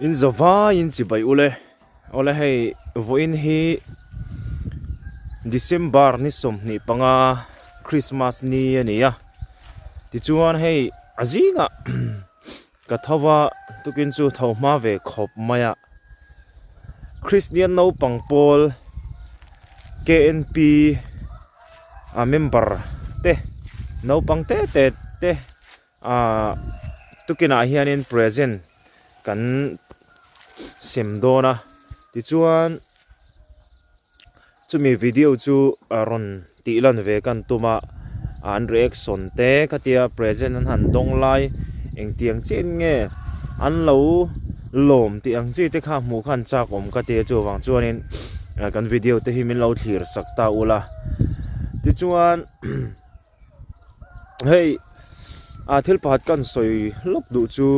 In za vaiin chibai ule. Awle hei vawiin hi December ni 25 Christmas ni a ni a. Tichuan hei a zingah ka tho va tukin chu tho hma ve khawp mai a. Kristian naupang pawl KNP a member te naupang te te te Ahh tukinah hianin present kan sem dawn a tichuan chumi video chu a rawn tih lan ve kan tum a an reaction te khatia present an han dawng lai engtiang chiah in nge an lo lawm tih ang chi te kha hmuh khan chak awm ka tia chuvang chuanin kan video te hi min lo thlir sak ta ula tichuan. Hei ah thil pakhat ka han sawi lawk duh chu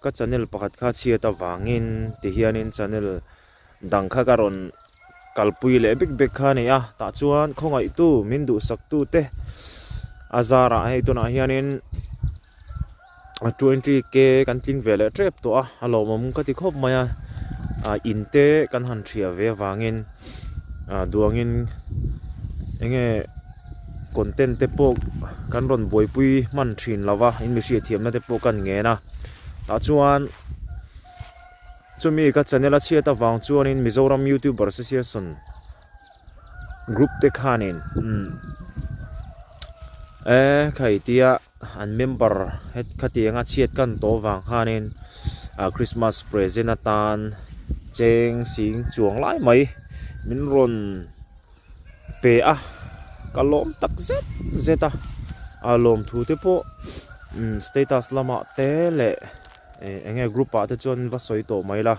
ka channel pakhat kha chhiat avangin ti hianin channel dang kha ka rawn kalpui leh bik bik kha a ni a tah chuan khawngaihtu min duhsak tu te a zarah hei tunah hianin 20 k kan tling ve leh tep tawh a a lawmawm ka ti khawp mai a ah in te kan han hria ve avangin ah duangin eng nge content te pawh kan rawn buaipui hman thin lo va in mi hriatthiamna te pawh kan ngen a tah chuan chumi ka channel a chhiat avang chuanin Mizoram youtuber association group te khanin umm e khai tia. An member het khatianga chhiat kan tawh vang khanin ah Christmas present atan cheng sing chuang lai mai min rawn pe a ka lawm tak zet zet a a lawm thu te pawh umm status lamah te leh eng nge group ah te chuan va sawi tawh mai la.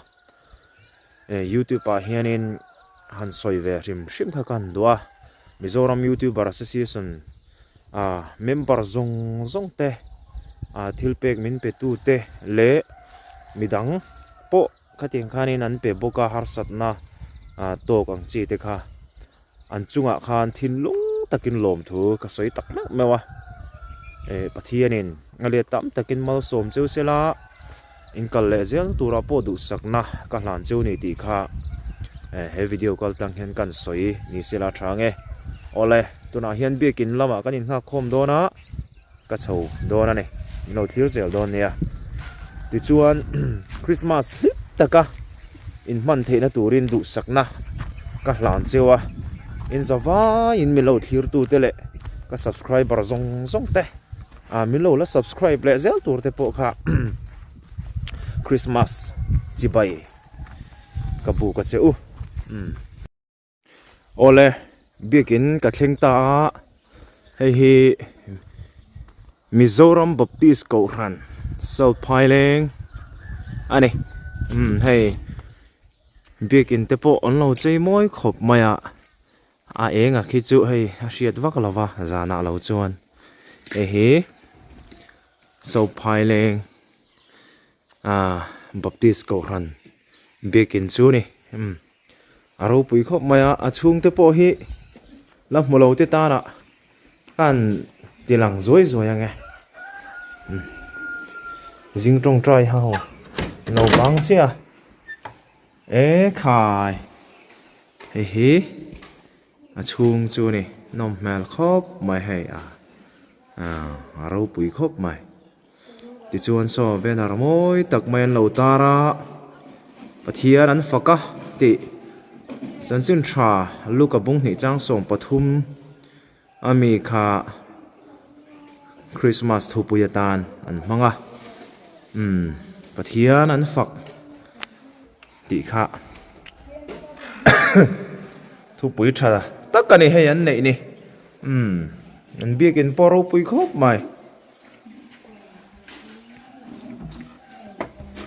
Youtube ah hianin han sawi ve hrim hrim kha ka han duh a Mizoram Youtuber Association ah member zawng zawng te ah thil pek min pe tu te leh midang pawh khatiang khanin an pe bawk a harsatna ah tawk ang chi te kha. An chungah khan thinlung takin lawmthu ka sawi tak meuh meuh a, eh Pathianin a let tam takin malsawm cheu sela, inkal leh zel turah pawh duhsakna ka hlan cheu ni tih kha eh he video kal tang hian kan sawi ni sela tha nge. Awle, tunah hian biakin lamah kan innghak khawm dawn a. Ka chho dawn a ni, min lo thlir zel dawn nia. Tichuan Christmas hlim taka inhman theihna turin duhsakna ka hlan cheu a, in zavaiin min lo thlirtute leh ka subscriber zawng zawng te, min lo la subscribe leh zel tur te pawh kha Christmas chibai ka buk a che u. Awle biakin ka thleng ta a hei hi Mizoram Baptist Kohhran South Phaileng a ni umm hei biakin te pawh an lo chei mawi khawp mai a a eng a khi chu hei a hriat vak lo va zanah lo chuan hei hi South Phaileng ah Baptist Kohhran biakin chu a ni umm. A ropui khawp mai a, a chhungte pawh hi la hmu lo te tanah khan ti lang zuai zuai ang e. Zing tawngtai ho lo bang chiah a, e khai hei hi a chhung chu a ni nawm hmel khawp mai hei a a ropui khawp mai. Tichuan saw banner mawi tak mai an lo tar a, Pathian an fak a tih chanchin tha Luka bung hnih chang 13 a mi kha Christmas thupui atan an hmang a, umm Pathian an fak tih kha thupui tha tak a ni hei an neih ni, umm an biakin pawh ropui khawp mai.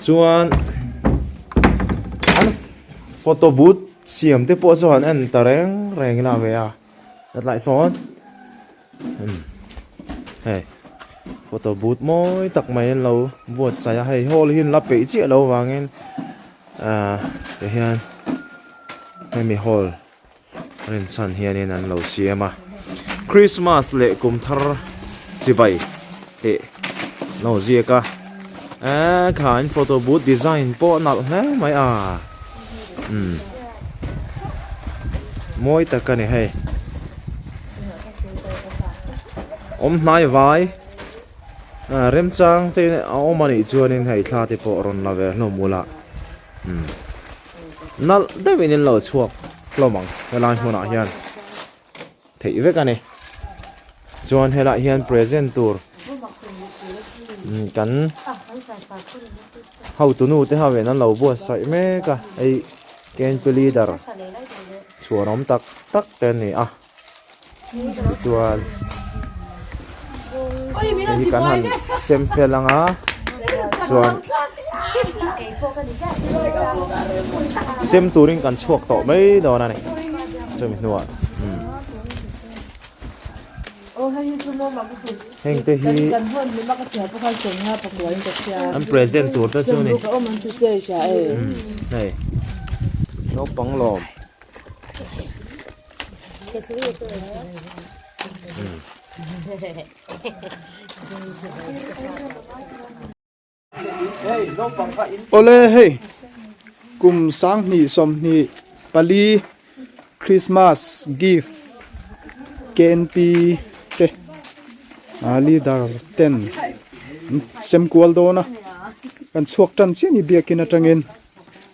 Chuan an photo booth siam te pawh chuan en ta reng reng ila ve a tlai sawn umm hei photo booth mawi tak mai an lo buatsaih a hei hall hi an la peih chiah loh avangin ahh tihian hemi hall. Rinchhan hianin an lo siam a, Christmas leh kum thar chibai tih lo ziak a. Eee kha in photo booth design pawh a nalh hle mai a umm mawi tak a ni hei awm hnai vai ah remchang te a awm a nih chuanin hei thla te pawh rawn la ve hlawm ula umm nalh deuhin in lo chhuak hlawm ang helai hmunah hian. Theih vek a ni. Chuan helaiah hian present tur kan hotunu te ho in an lo buatsaih mek a hei K N P leader chhuanawm tak tak te an ni a tichuan hei hi kan han sem fel ang a chuan sem turin kan chhuak tawh mai dawn a ni chumi hnuah. Heng te hi an present tur te chu ni hei naupang lawm Awle hei kum 2024 Christmas gift KNP te ah leader ten an sem kual dawn a kan chhuak tan chiah a ni biakin atangin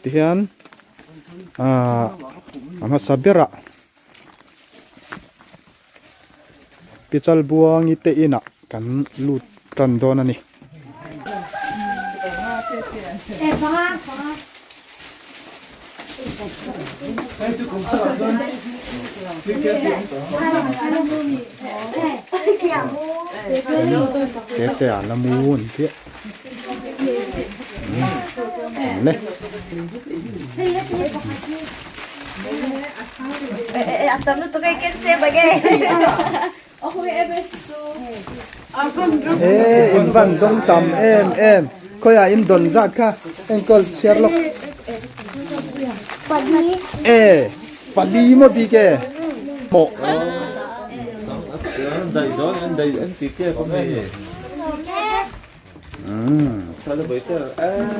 tihian ah a hmasa berah Pichal buangi te inah kan lut tan dawn a ni. Te te a la mu an tih a. He in van dawng tam em em khawiah in dawn zat kha enkawl chhiar lawk e pali maw bik e hmawh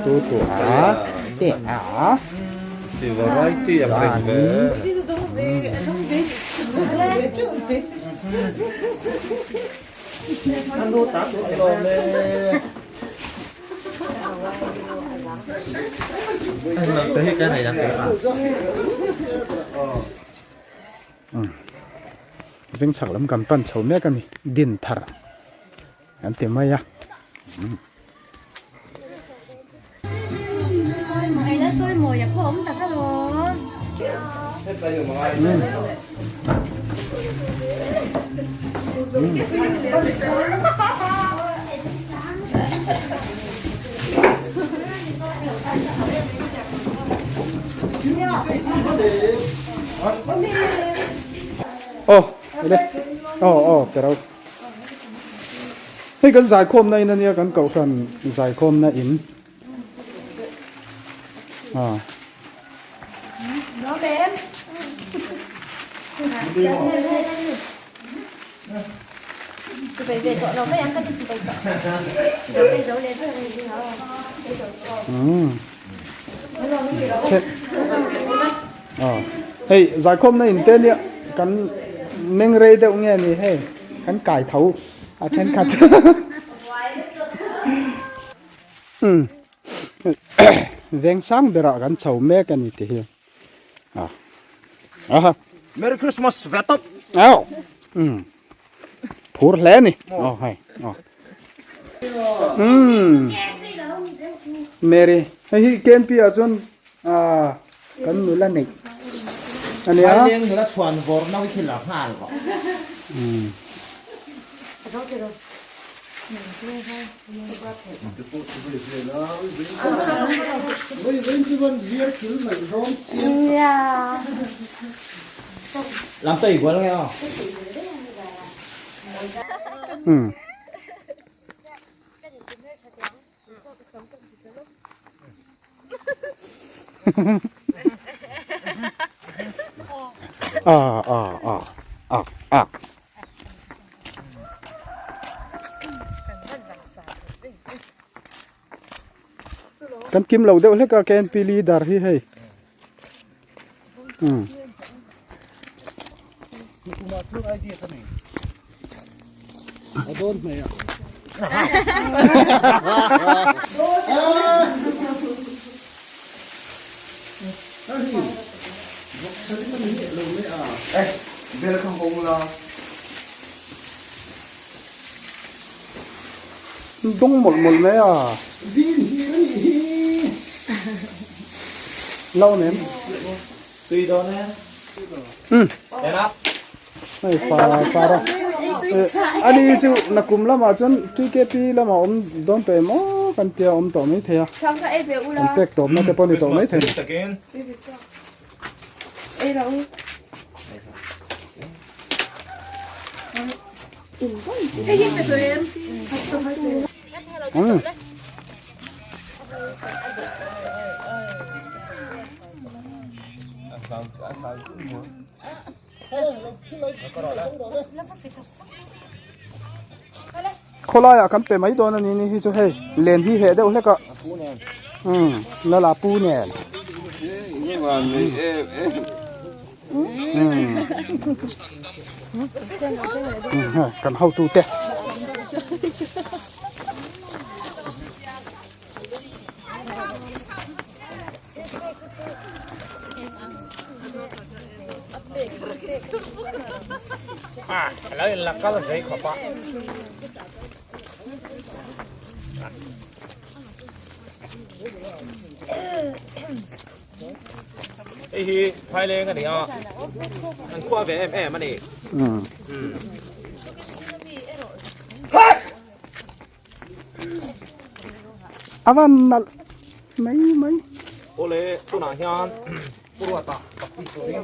Tu tu a te a Variety ang reng ve. Veng chhak lam kan pan chho mek a ni din thar. An ti mai a. Aw, aw, aw, pero. Hei kan zaikhawmna in ania kan kohhran zaikhawmna in ah. Hei zaikhawmna in te nia kan meng rei deuh nge ni hei kan kai tho a thenkhat umm veng sang berah kan chho mek a ni ti hi a aha Merry Christmas ve tawp au umm phur hle a ni aw hei aw umm Mary hei hi KNP ah chuan ah kan nula neih a nia leng nula chhuan vawr no hi la nghal rawh umm Làm tùy quá nghe không? Ừ. À à à à à. kim lo deuh hlek a KNP leader hi hei. Um. Dawng mawlh mawlh mai a. Lo nem. Tui dawn e. Um. Stand up. Hei pa para. Ani chu nakum lamah chuan TKP lamah awm dawn tawh em aw kan tia awm tawh mai thei a. An pek tawpna te pawh ni tawh mai thei. Um. Khawlaiah kan pe mai dawn a ni ni hi chu hei len hi heh deuh hlek a umm lala pu nen umm kan hotu te. Hei hi Phaileng a ni a, an khua ve em em a ni. A van nalh mai mai. Awle tunah hian Puruata pakhi turin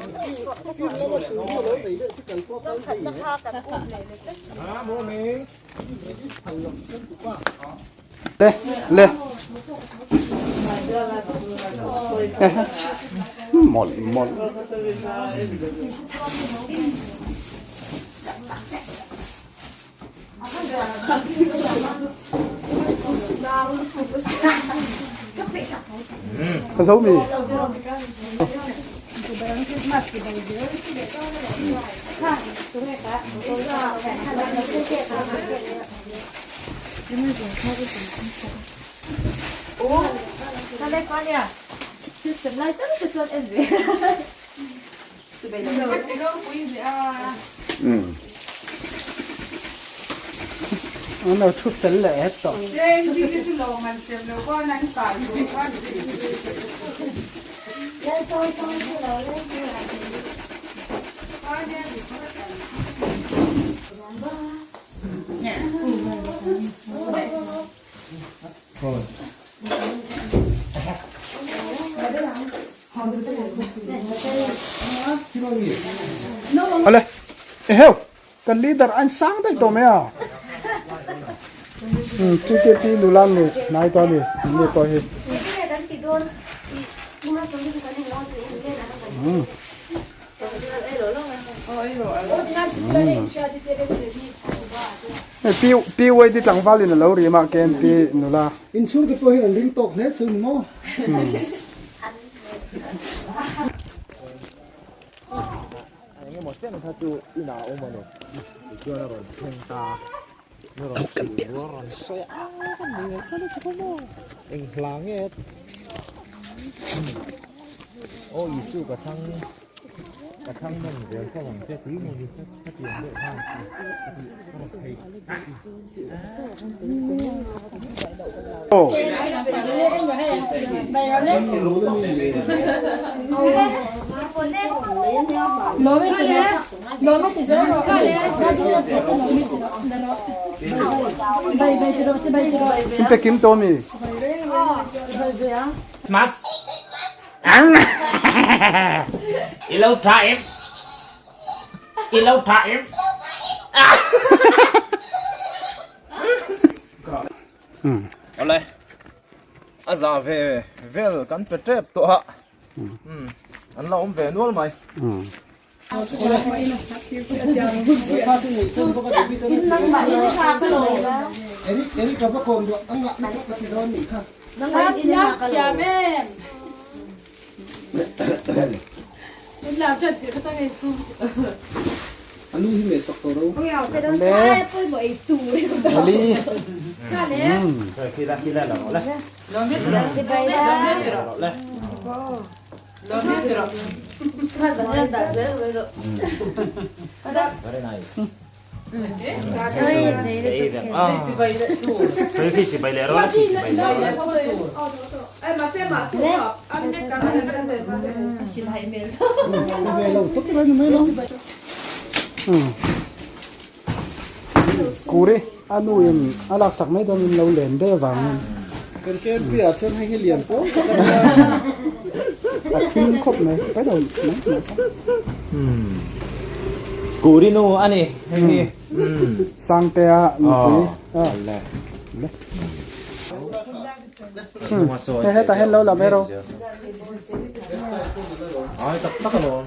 Le le mawlh mawlh. Ka zo mi. An lo thu fel leh het tawh. Ale eheu kan leader an sang daih tawh mai a um TKP nula nu hnai tawh a ni ni pawh hi um Hei PYD tlangval in a lo rim a KNP nula. Inchhung te pawh hian an ring tawk hle cheu ni maw? Eng emaw chen kha chu inah a awm a ni. Tichuan a rawn thleng ta. A rawn tih a rawn sawi a, a ni ngei kha lutuk a maw? Eng hla nge? Aw Isu ka thlang. Ka thlang nawn zel fo ang che tui maw ni ka ti ang deuh khan ka rawn thei. In pe kim tawh mi? Mas. Ang I lo tha em I lo tha em Awle a za ve vel kan pe tep tawh a an la awm ve nual mai. Very nice. Kuri a nu in a laksak mai dawn in lo len deuh avangin Kan KMP ah chuan hei hi lian pawl tak a nia. A thim khawp mai pai lo mai mai sa. Kuri nu a ni hei hi. Sangtea nupui. Le. Hei hetah hian lo la mai ro. Ai tak tak alawm.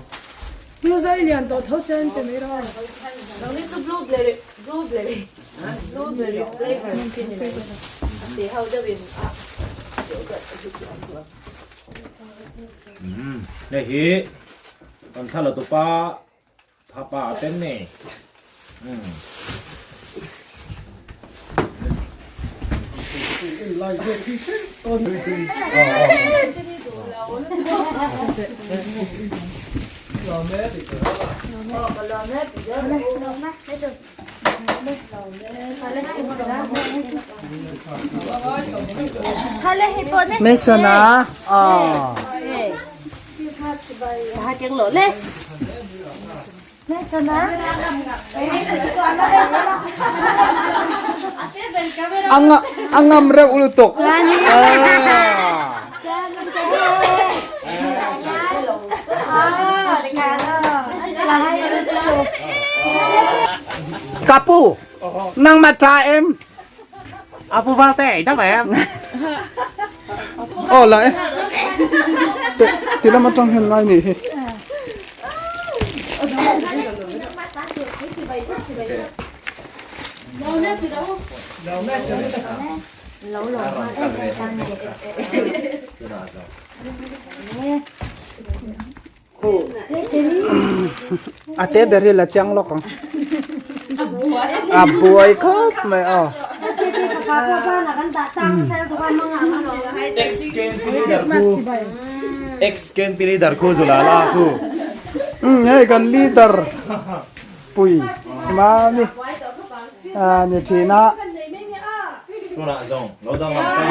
Hei hi kan thla la tupa thapa a ten ni. Mason a ah. Anga angam reuh lutuk. Kapu, nang ma tha em? Apu valte dam em. Oh la e. Te ti lama tang hian ngai ni hi. A te ber hi la chiang lawk ang. A buai khawp mai aw. Ex KNP leader khu zula la khu. Hei kan leader pui mami a ni thin a. Tunah zawng lo dang lam ta.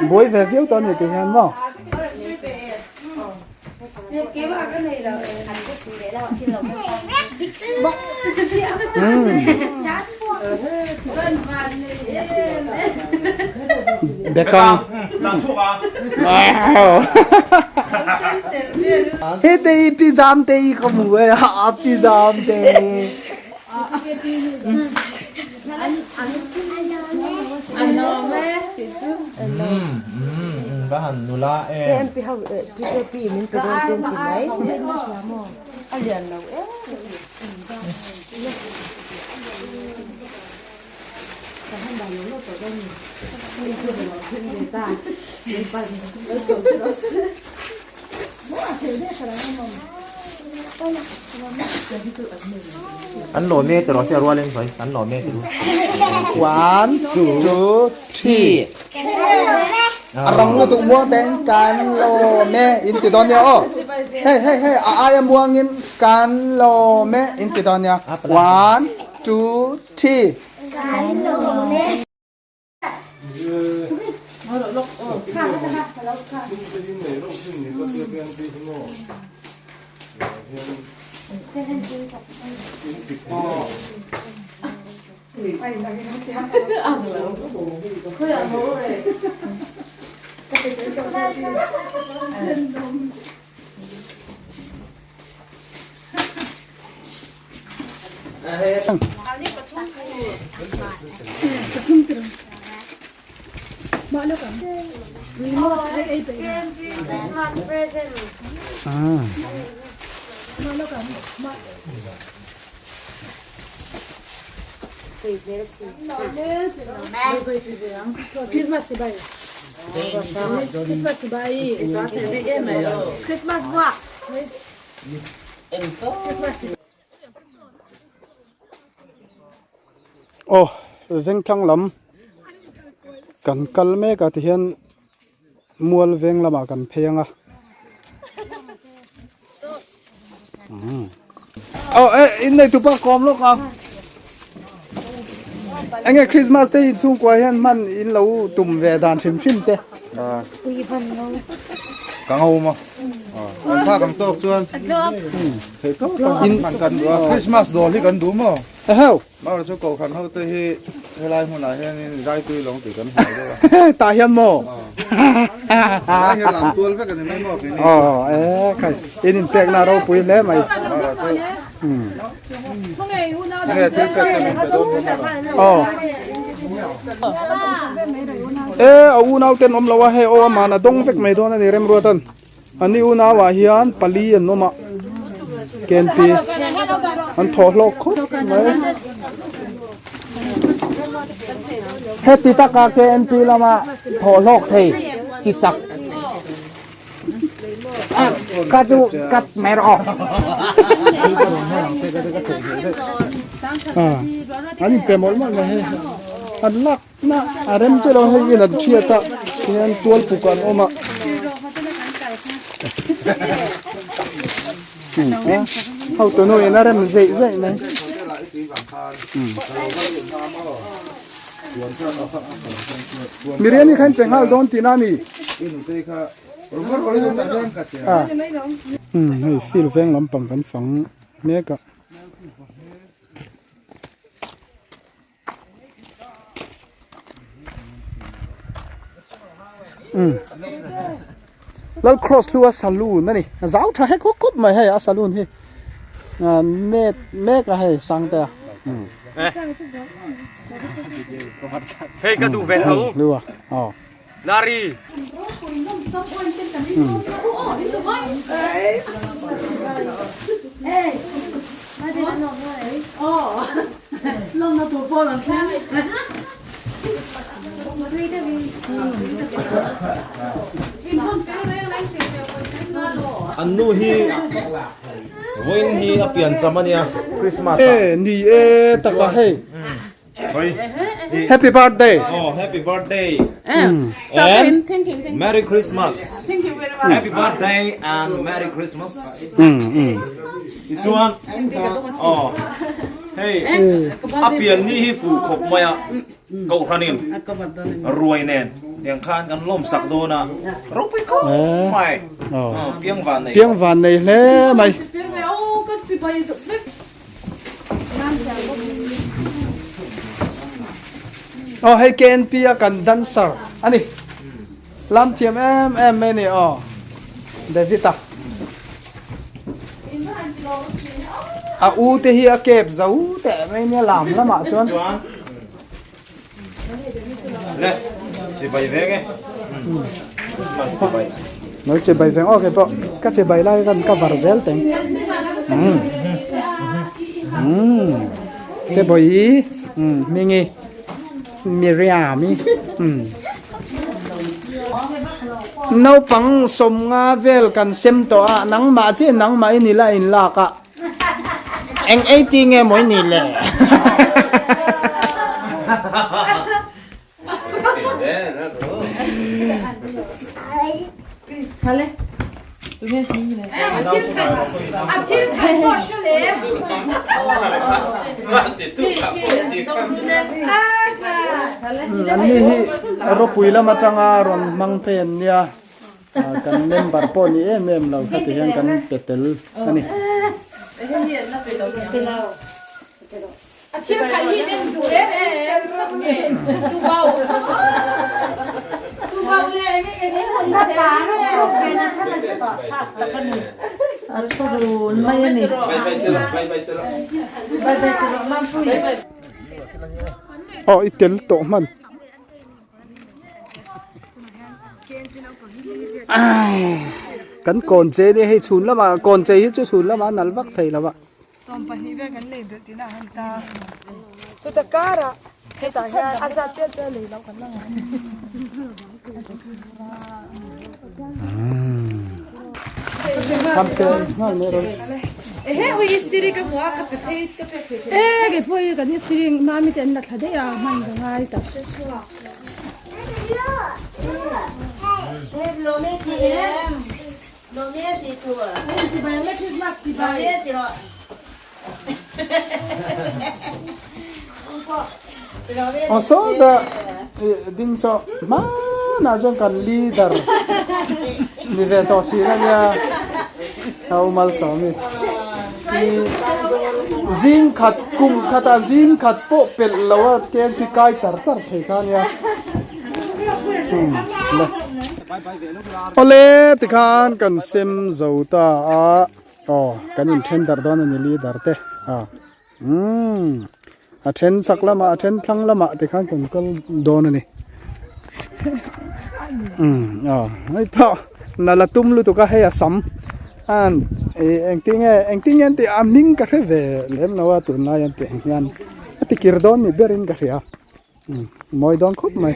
Buai ve viau tawh a ni tih hian maw. Bekang. He te i pi jam te i ka mu e a pi jam te. Va han nula em. An lawm e tiraw se rual in sawi an lawm e tiraw. One, two, three. A rang lutuk muang ten kan lawm e in ti dawn nia aw. Hei hei hei a aia muang in kan lawm e in ti dawn nia. One, two, three. Kan lawm e. Aw vengthlang lam kan kal mek a tihian mual veng lamah kan phei ang a aw eh in nei tupa kawm lawk a enge Christmas te in chhungkua hian hman in lo tum ve dan hrim hrim te Ka ngau maw Kan phak ang tawk chuan Thei tawk in kan duh a Christmas dawl hi kan duh maw Eheu Mawra chu kohhran ho te hi helai hmunah hianin zaitui lawng tih kan hmu deuh a. Tah hian maw? Helai hian lam tual vek a ni mai maw keini chu. Aw e khai in inpekna a ropui hle mai. Mawra chu enge thil pek te min pe dawn maw Mawra? Aw e a unau ten awm lo a hei aw aman a dawng vek mai dawn a ni Remruatan. Ani unauah hian pali an awm a, KNP an thawh hlawk khawp mai. Heti taka KNP lama thawh hlawk thei chi chak ka chu cut mai rawh aw. An inpe mawlh mawlh mai hei an lak. Na a rem che lo hei in an thiat a hian tual puk an awm a ho tunu in a rem zeih zeih mai miriani khan pe nghal dawn tihna a ni hei field veng lampang kan fang mek a. Lal cross hlu a saloon a ni a zau tha hek khawp khawp mai hei a saloon hi ah mek mek a hei sang te a Hei ka duh ve tho. Hlu a aw. Lari. An nu hi vawiin hi a pian cham a nia Christmas ah. E ni e taka hei. Happy birthday. Oh, happy birthday. And Merry Christmas. Thank you very much. Happy birthday and Merry Christmas. Tichuan, oh, hei, a pian ni hi fuh khawp mai a, Kohhranin ruai nen tiang khan kan lawm sak dawn a, ropui khawp mai. Piang van nei. Piang van nei hle mai. Aw hei KNP a kan dancer a ni lam thiam em em mai a ni aw David a a u te hi a kep zo teh mai nia lam lamah chuan Le chibai veng e Christmas chibai Noi chibai veng ok pawh ka chibai lai kan ka var zel teng um um te boi um mingi Miriam i um naupang sawmnga vel kan sem tawh a nangmah chiah nangmah i ni la in lak a. Eng ei ti nge mawi ni le? An ni hi ropui lam atanga rawn hmang phei an nia. Kan member pawh ni em em lo kha ti hian kan pe tel a ni. Aw i tel tawh hman. Kan kawn che nia hei chhun lamah kawn che hi chu chhun lamah a nal vak thei lo a. 20 vel kan lei belh tihna a han ta. Chuta karah hetah hian a zat chiah chiah lei loh kan la ngai. Aw sawta ding saw hmanah chuan kan leader ni ve tawh thin a nia a u Malsawmi zing khat kum khatah zing khat pawh pelh lo a ken khi kai char char thei kha a nia awle tikhan kan sem zo ta a. Aw kan in then darh dawn a ni leader te a umm a then chak lamah a then thlang lamah te khan kan kal dawn a ni umm aw hei pawh na la tum lutuk a hei a sam an ih engtin nge engtin nge an tih a hming ka hre ve lem lo a tunlai an tih ang hian a ti kir dawn ni berin ka hria umm mawi dawn khawp mai.